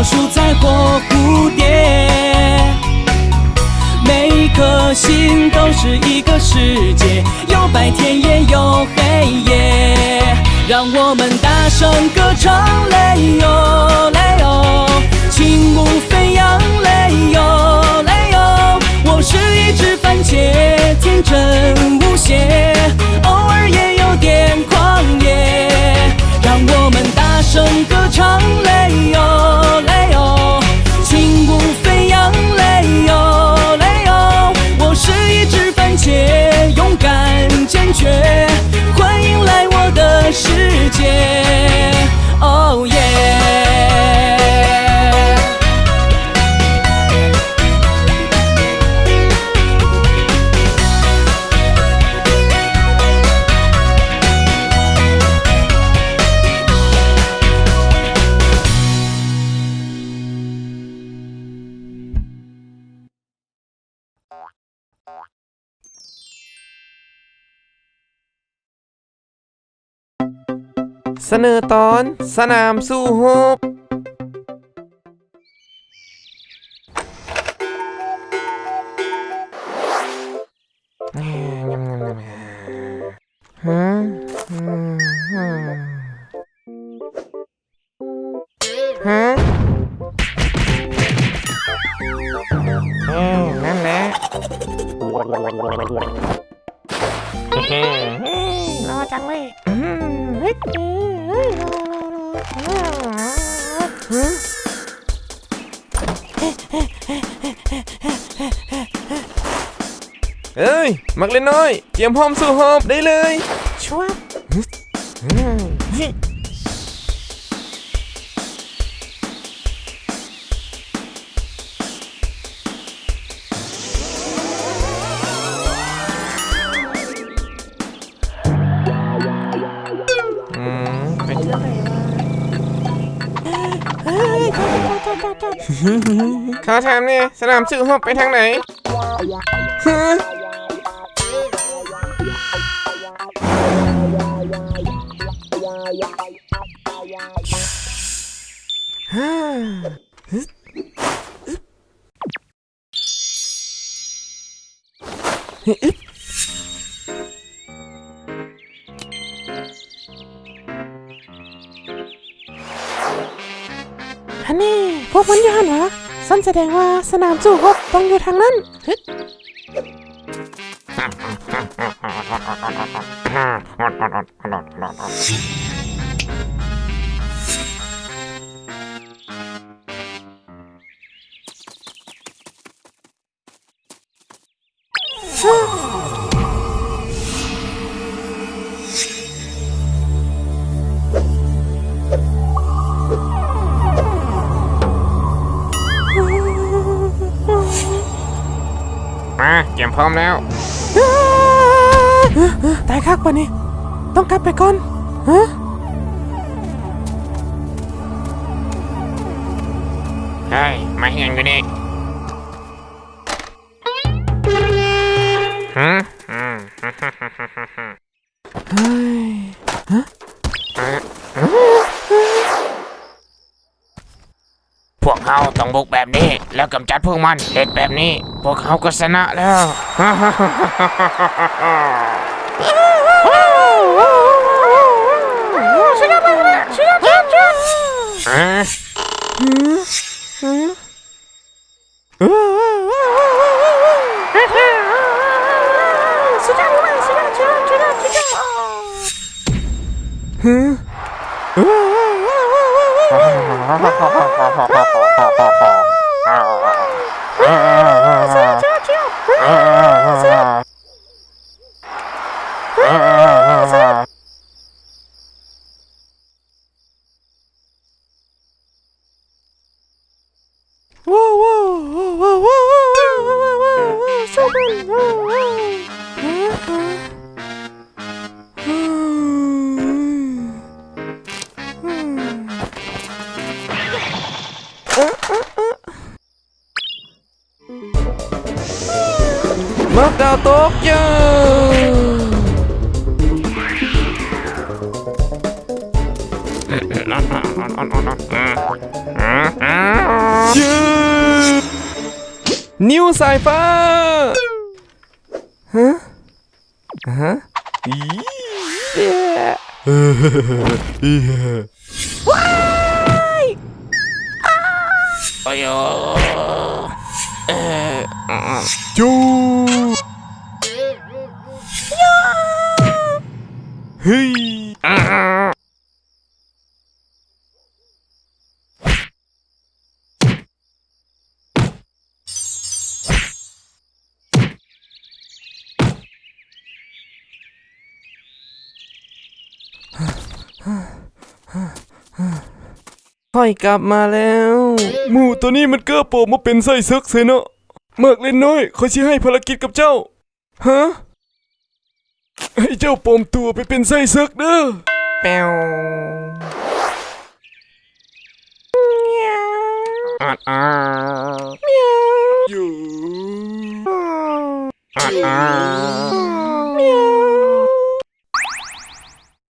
树在火蝴蝶，每一颗心都是一个世界，有白天也有黑夜，让我们大声歌唱，嘞哟嘞哟，轻舞飞扬，嘞哟嘞哟。我是一只番茄，天真无邪，偶尔也有点狂野，让我们大声歌唱，嘞哟嘞哟，轻舞飞扬，嘞哟嘞哟。我是一只番茄，勇敢坚决，欢迎来我的世界。Oh yeah。 ສະເໜີຕອນ ສະໜາມສູ້ຮົບ. ຮະ? ຮະ? ເອີ ນັ້ນແຫຼະ. ຫຼໍ່ຈັງເວີຍ. ເອີຍ ນັກຮຽນນ້ອຍ, ກຽມພ້ອມສູ້ຮົບໄດ້ເລີຍ. ຊວບ. ອືມ ເປັນຈັ່ງໃດວະ? ຂໍຖາມແດ່, ສະໜາມສູ້ຮົບໄປທາງໃດ? ຮະ? ຫັ້ນເດ ພວກມັນຢູ່ຫັ້ນຫວາ? ຊັ້ນສະແດງວ່າສະໜາມສູ້ຮົບຕ້ອງຢູ່ທາງນັ້ນ. ມາ ກຽມພ້ອມແລ້ວ. ຕາຍຄັກປານນີ້ ຕ້ອງກັບໄປກ່ອນ. ຮະ? ເຮີ້ຍ ມາເຮັດຫຍັງຢູ່ນີ້? ຮະ? ເຮີ້ຍ ຮະ? ພວກເຮົາຕ້ອງບຸກແບບນີ້ ແລ້ວກຳຈັດພວກມັນ. ເຮັດແບບນີ້ ພວກເຮົາກໍຊະນະແລ້ວ. ມັກດາວຕົກເຢີ. ນິ້ວສາຍຟ້າ ຮະ? ຮະ? ວ້າຍ! ໂອ້ຍ ເອີ ຈູ ເຮີ້ຍ ຂ້ອຍກັບມາແລ້ວ. ໝູໂຕນີ້ມັນເກີດໂປມມາເປັນໄສ້ເສິກເຊີຍເນາະ. ໝາກເລັນນ້ອຍ, ຂ້ອຍຊິໃຫ້ພາລະກິດກັບເຈົ້າ. ຮະ? ໃຫ້ເຈົ້າປອມຕົວໄປເປັນໄສ້ເສິກເດີ້. ແປວ. ອາດອາດ. ແມວ. ຢູ່. ອາດອາດ.